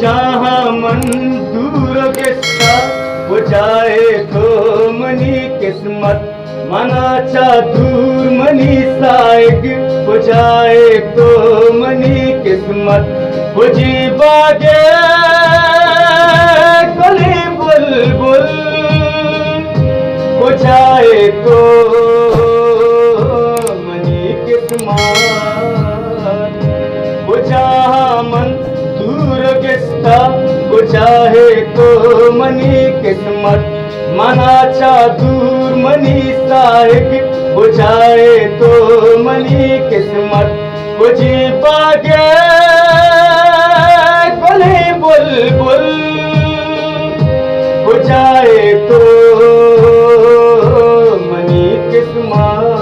جاہاں من دور گستا، کجائے تو منی قسمت، منا چا دور منی ساہگ، کجائے تو منی قسمت، کجی باگے گلیں بلبل، کجائے تو منی قسمت، کجا من دور گستا، کجائے تو منی قسمت، منا چا دور منی ساہگ، کجائے تو منی قسمت، کجی باگے گلیں بلبل، کجائے تو منی قسمت۔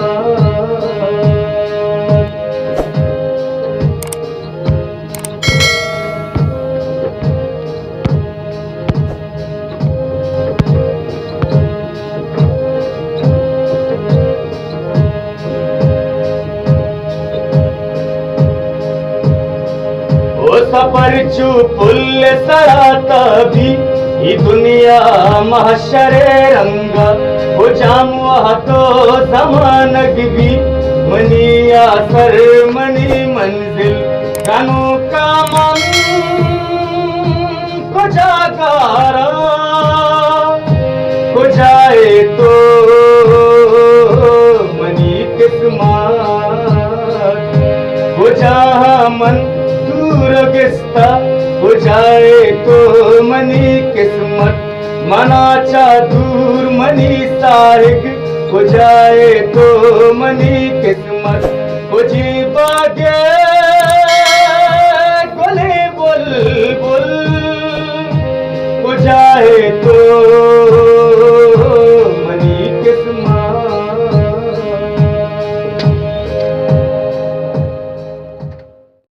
او سفر چو پل سرا تبی، ای دنیا محشر رنگا، کجام وہد و زمانگ بی، منی آسر منی منزل، گنوکا من کجا گارا، کجائے تو منی قسمت، کجا من دور گستا، کجائے تو منی قسمت، منا چا دور منی ساہگ، کجائے تو منی قسمت، کجی باگے گلیں بلبل، کجائے تو